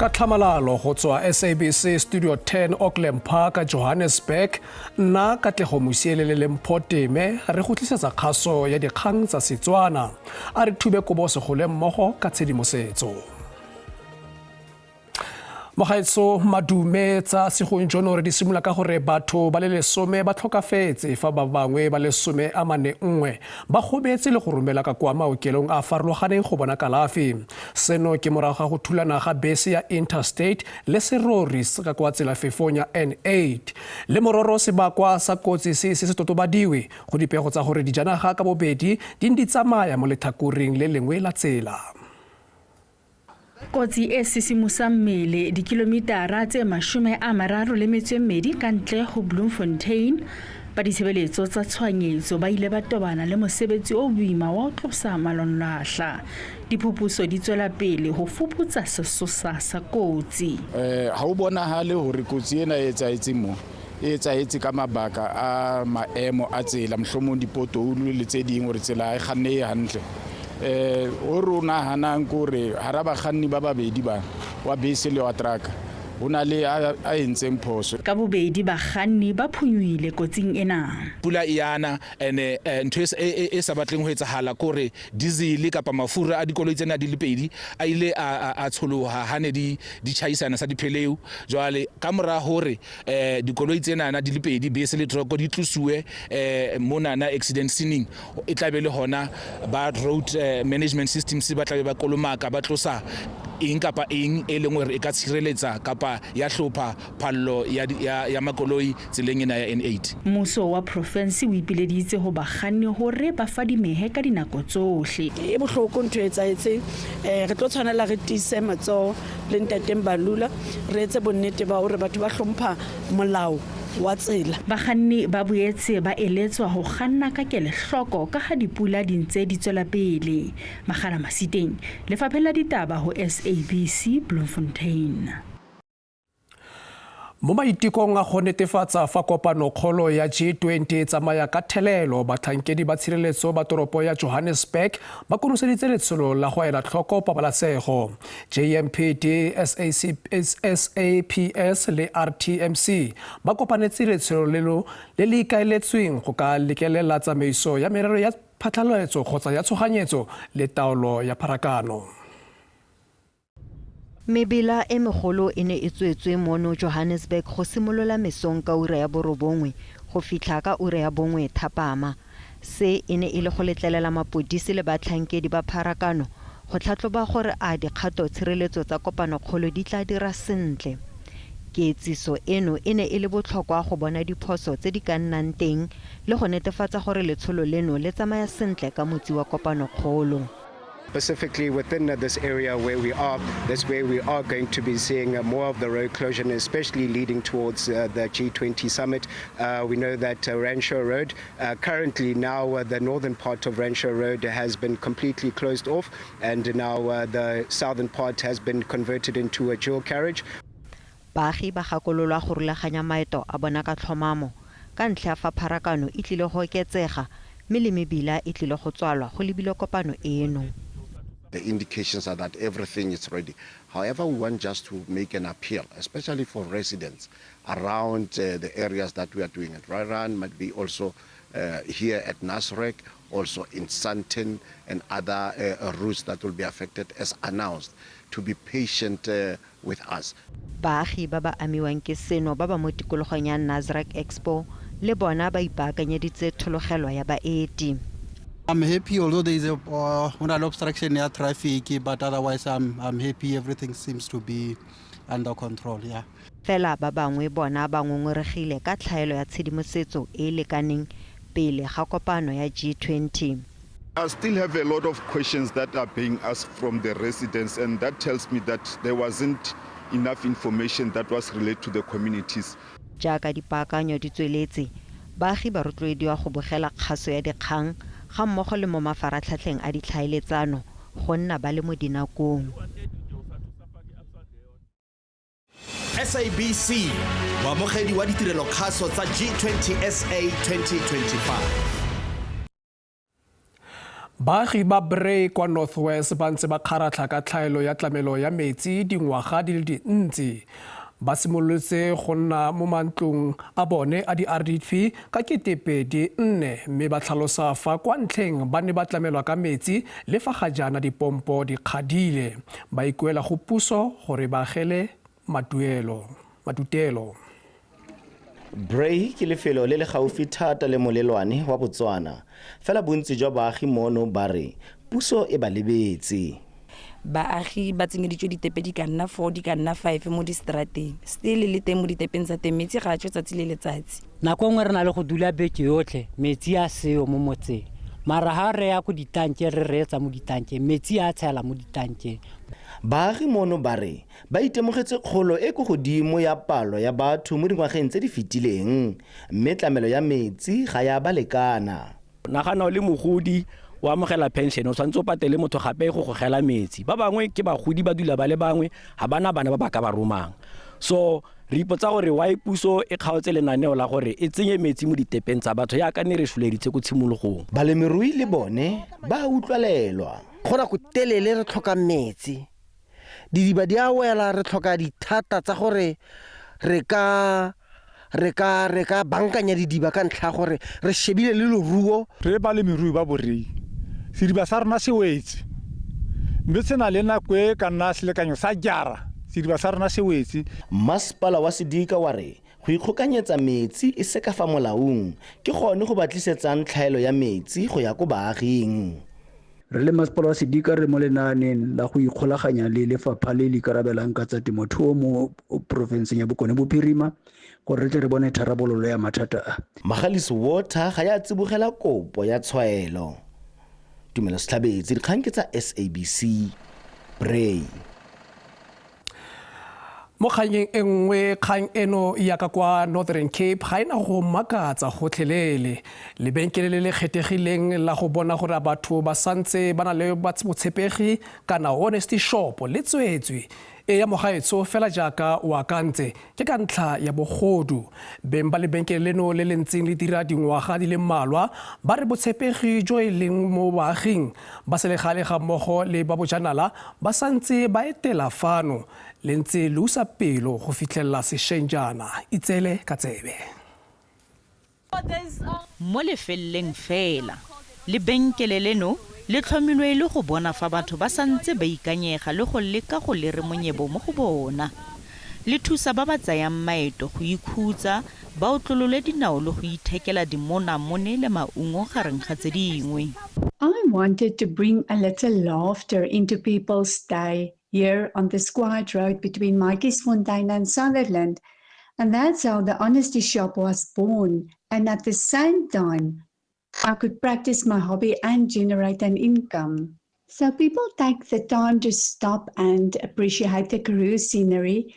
Ka tlhamalalo go tswa SABC Studio 10, Auckland Park, Johannesburg, nna Katlego Mosielele le Mpho Teme re go tlisetsa kgaso ya dikgang tsa Setswana. A re thube kobo segole mmogo ka tshedimosetso. Mogaetso, madume. Tsa segong jono re di simolola ka gore batho ba le 10 ba tlhokafetse fa ba bangwe ba le 41 ba gobetse le go romela ka kwa maokelong a farologaneng go bona kalafi. Seno ke morago ga go thulana ga bese ya Interstate le serori ka kwa tsela fefong ya N8. Le mororo sebakwa sa kotsi se se se totobadiwe, go dipego tsa gore dijanaga ka bobedi di ne di tsamaya mo letlhakoreng le lengwe la tsela. Kotsi e sisimosang mmele dikilomitara tse 32 ka ntle ho Bloemfontein. Ba ditshebeletso tsa tshohanyetso ba ile ba tobana le mosebetsi o boima wa ho tlosa malonlahla. Diphuputso di tswela pele ho fuputsa sesosa sa kotsi. Ha o bonahale hore kotsi ena e etsahetseng mo e etsahetse ka mabaka a maemo a tsela, mohlomong dipotoulu le tse ding, hore tsela ha e kgannehe hantle. O re o nahanang ke hore hara bakganni ba babedi ba wa bese le wa truck, ho na le a entseng phoso. Ka bobedi bakganni ba phonyohile kotsing ena. Pula e yana ene ntho e sa batleng ho etsahala ke hore diesel kapa mafura a dikoloi tsena di le pedi a ile a tsholoha ha ne di tjhaisana sa dipheleu. Jwale ka mora hore dikoloi tsenana di le pedi, bese le truck, di tlosuwe monana accident sceneng, e tla be le hona ba road management systems ba tla be ba kolomaka, ba tlosa eng kapa eng e leng hore e ka tshireletsa kapa ya hlopha phallo ya makoloi tseleng ena ya N8. Mmuso wa profinsi o ipileditse ho bakganni hore ba fadimehe ka dinako tsohle. E bohloko ntho e etsahetseng. Re tlo tshwanela re tiise matsoho le ntateng Balula, re etse bonnete ba hore batho ba hlompha molao wa tsela. Bakganni ba boetse ba eletswa ho kganna ka kelohloko ka ha dipula di ntse di tswela pele. Makgala Masiteng, Lefapheng la Ditaba ho SABC, Bloemfontein. Mo maitekong a go netefatsa fa kopano kgolo ya G20 e tsamaya ka thelelo, batlhankedi ba tshireletso ba toropo ya Johannesburg ba konoseditse letsholo la go ela tlhoko pabalasego. JMPD, SAPS le RTMC ba kopanetse letsholo leno le le ikaeletsweng go ka lekelela tsamaiso ya merero ya phatlhalatso kgotsa ya tshoganyetso le taolo ya pharakano. Mebila e megolo e ne e tswetswe mono Johannesburg go simolola mesong ka ura ya 9 go fitlha ka ura ya 1 thapama. Se e ne e le go letlelela mapodisi le batlhankedi ba pharakano go tlhatlhoba gore a dikgato tshireletso tsa kopanokgolo di tla dira sentle. Ketsiso eno e ne e le botlhokwa go bona diphoso tse di ka nnang teng le go netefatsa gore letsholo leno le tsamaya sentle ka motsi wa kopanokgolo. Specifically within this area where we are, that's where we are going to be seeing more of the road closure, and especially leading towards the G20 summit. We know that Rancho Road, currently now the northern part of Rancho Road has been completely closed off, and now the southern part has been converted into a dual carriage. Baagi ba gakololwa go rulaganya maeto a bona ka tlhomamo ka ntlha ya fa pharakano e tlile go oketsega mme le mebila e tlile go tswalwa go lebile kopano eno. The indications are that everything is ready. However, we want just to make an appeal, especially for residents around the areas that we are doing it. Dry run might be also here at Nasrec, also in Sandton and other routes that will be affected as announced, to be patient with us. Baagi ba ba amiwang ke seno ba ba mo tikologong ya Nasrec Expo le bona ba ipaakanyeditse thologelo ya baeti. I'm happy, although there is a obstruction near traffic, but otherwise I'm happy. Everything seems to be under control. Yeah. Fela ba bangwe bona ba ngongoregile ka tlhaelo ya tshedimosetso e e lekaneng pele ga kopano ya G20. I still have a lot of questions that are being asked from the residents, and that tells me that there wasn't enough information that was relayed to the communities. Jaaka dipaakanyo di tsweletse, baagi ba rotloediwa go bogela kgaso ya dikgang ga mmogo le mo mafaratlhatlheng a ditlhaeletsano go nna ba le mo dinakong. SABC, moamogedi wa ditirelo kgaso tsa G20 SA 2025. Baagi ba Bray kwa North West ba ntse ba kgaratlha ka tlhaelo ya tlamelo ya metsi dingwaga di le dintsi. Ba simolotse go nna mo mantlong a bone a di-RDP ka 2004 mme ba tlhalosa fa kwa ntlheng ba ne ba tlamelwa ka metsi le fa ga jaana dipompo di kgadile. Ba ikuela go puso gore ba agele maduelo madutelo. Bray ke lefelo le le gaufi thata le molelwane wa Botswana. Fela bontsi jwa baagi mono ba re puso e ba lebetse. Baagi ba tsenyeditswe ditepe di ka nna 4 di ka nna 5 mo distrateng, still le teng mo ditepeng tsa teng metsi ga a tswe tsatsi le letsatsi. Nako nngwe re na le go dula beke yotlhe metsi a seo mo motseng, mara ha re ya ko ditankeng re reetsa mo ditankeng, metsi a tshela mo ditankeng. Baagi mono ba re ba itemogetse kgolo e ko godimo ya palo ya batho mo dingwageng tse di fetileng, mme tlamelo ya metsi ga ya ba lekana. Nagana o le mogodi o amogela pension, o tshwanetse o patele motho gape go go gela metsi. Ba bangwe ke bagodi ba dula ba le bangwe, ga bana bana ba ba ka ba romang. So re ipotsa gore why puso e kgaotse lenaneo la gore e tsenye metsi mo ditepeng tsa batho yaka ne re soleditse ko tshimologong. Balemirui le bone ba utlwalelwa. Go nako telele re tlhoka metsi. Didiba di a wela, re tlhoka dithata tsa gore re ka re ka re ka bankanya didiba ka ntlha ya gore re shebile le loruo. Re balemirui ba borei, sediba sa rona se wetse mme se na le nako e ka nna selekanyo sa jara sediba sa rona se wetse. Masepala wa Sedika wa re go ikgokanyetsa metsi e se ka fa molaong ke gone go ba tlisetsang tlhaelo ya metsi go ya ko baaging. Re le Masepala wa Sedika re mo lenaaneng la go ikgolaganya le lefapha le le ikarabelang ka tsa temothuo mo porofenseng ya Bokone Bophirima gore re tle re bone tharabololo ya mathata a. Magalies Water ga ya tsibogela kopo ya tshwaelo. Tumelo Setlhabetse, dikgang ke tsa SABC, Bray. Mo kgannyeng e nngwe, kgang eno ya ka kwa Northern Cape ga e na go makatsa gotlhelele. Lebenkele le le kgethegileng la go bona gore a batho ba santse ba na le botshepegi kana honesty shop le tswetswe. E ya mogaetsho fela jaaka o akantse, ke ka ntlha ya bogodu. Beng ba lebenkele leno le le ntseng le dira dingwaga di le mmalwa ba re botshepegi jo e leng mo baaging ba selegae ga mmogo le ba bojanala ba santse ba etela fano. Le ntse le usa pelo go fitlhelela sešweng jaana. Itseele ka tsebe. Mo lefelleng fela, lebenkele leno le tlhomilwe e le go bona fa batho ba santse ba ikanyega le go leka go lere monyebo mo go bona. Le thusa ba ba tsayang maeto go ikhutsa, ba otlolole dinao le go ithekela dimonamone le maungo gareng ga tse dingwe. I wanted to bring a little laughter into people's day here on this quiet road between Matjiesfontein and Sutherland. And that's how the Honesty Shop was born. And at the same time, I could practice my hobby and generate an income. So people take the time to stop and appreciate the Karoo scenery.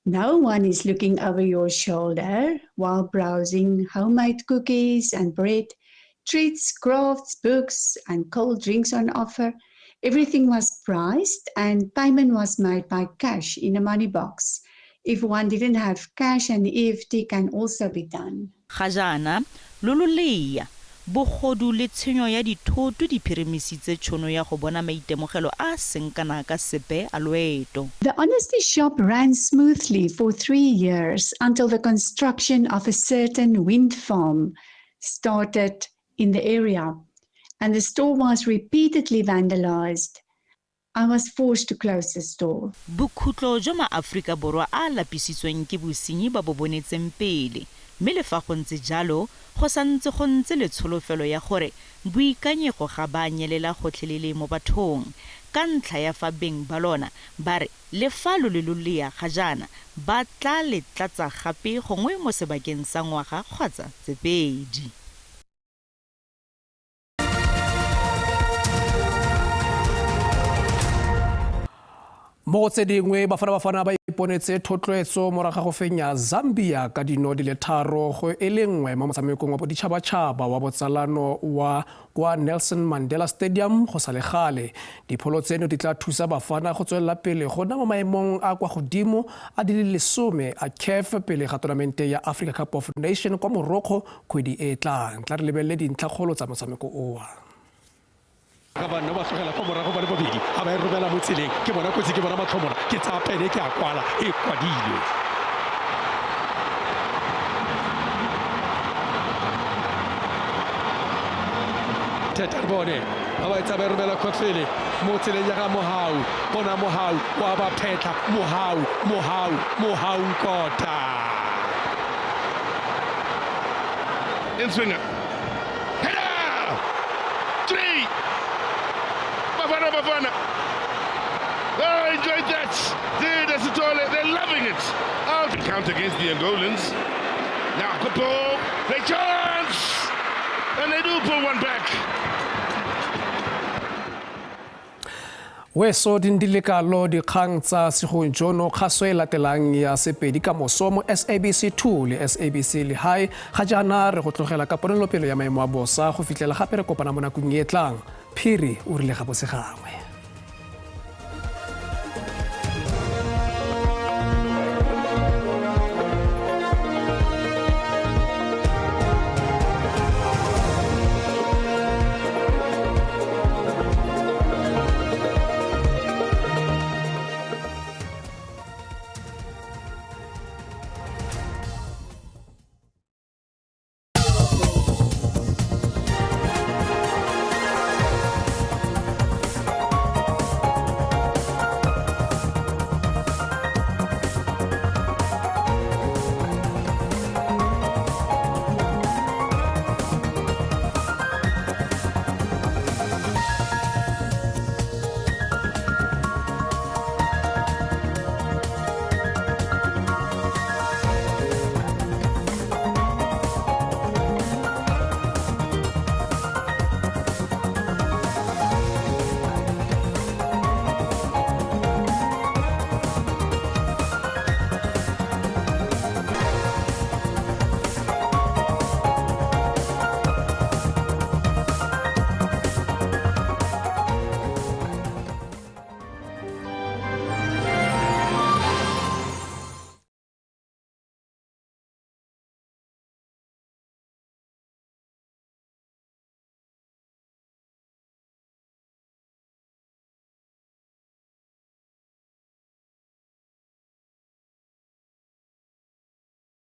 No one is looking over your shoulder while browsing homemade cookies and bread, treats, crafts, books, and cold drinks on offer. Everything was priced and payment was made by cash in a money box. If one didn't have cash, an EFT can also be done. Ga jaana, lo lolea, bogodu le tshenyo ya dithoto di phirimisitse tšhono ya go bona maitemogelo a a seng kana ka sepe a loeto. The Honesty Shop ran smoothly for 3 years until the construction of a certain wind farm started in the area and the store was repeatedly vandalized. I was forced to close the store. Bokhutlo jo maAforika Borwa a lapisitsweng ke bosenyi ba bo bonetseng pele, mme le fa go ntse jalo, go santse go ntse le tsholofelo ya gore boikanyego ga ba nyelela gotlhelele mo bathong, ka ntlha ya fa beng ba lona ba re le fa lo le lolea ga jaana ba tla le tlatsa gape gongwe mo sebakeng sa ngwaga kgotsa tse pedi. Mo go tse dingwe, Bafana Bafana ba iponetse thotloetso morago ga go fenya Zambia ka dino di le 3-1 mo motshamekong wa boditšhabatšhaba wa botsalano wa kwa Nelson Mandela Stadium go sa le gale. Dipholo tseno di tla thusa Bafana go tswelela pele go nna mo maemong a kwa godimo a di le 10 a CAF pele ga tournamente ya Africa Cup of Nation kwa Morocco kgwedi e e tlang. Tla re lebelele dintlhakgolo tsa motshameko oa. Ka banna ba tlogela kwa morago ba le babedi ga ba e romela mo tseleng ke bona kotsi ke bona matlhomola ke tsaya pene ke a kwala e kwadilwe. Theta re bone ba ba etsa ba e romela khotlhele mo tseleng ya ga Mohau bona Mohau wa ba phetlha Mohau Mohau Mohau Nkota. In swinger. Header! 3! Bafana Bafana. Oh, enjoyed that. Dude, Sithole, they're loving it. Out count against the Angolans. Now, good ball. They chance! And they do pull one back. Weso di ndilekalo dikgang tsa segong jono kgaso e latelang ya Sepedi ka moso mo SABC 2 le SABC Lehae. Ga jaana re go tlogela ka ponelopele ya maemo a bosa go fitlhela gape re kopana mo nakong e tlang. Phiri o rile ga bose gangwe.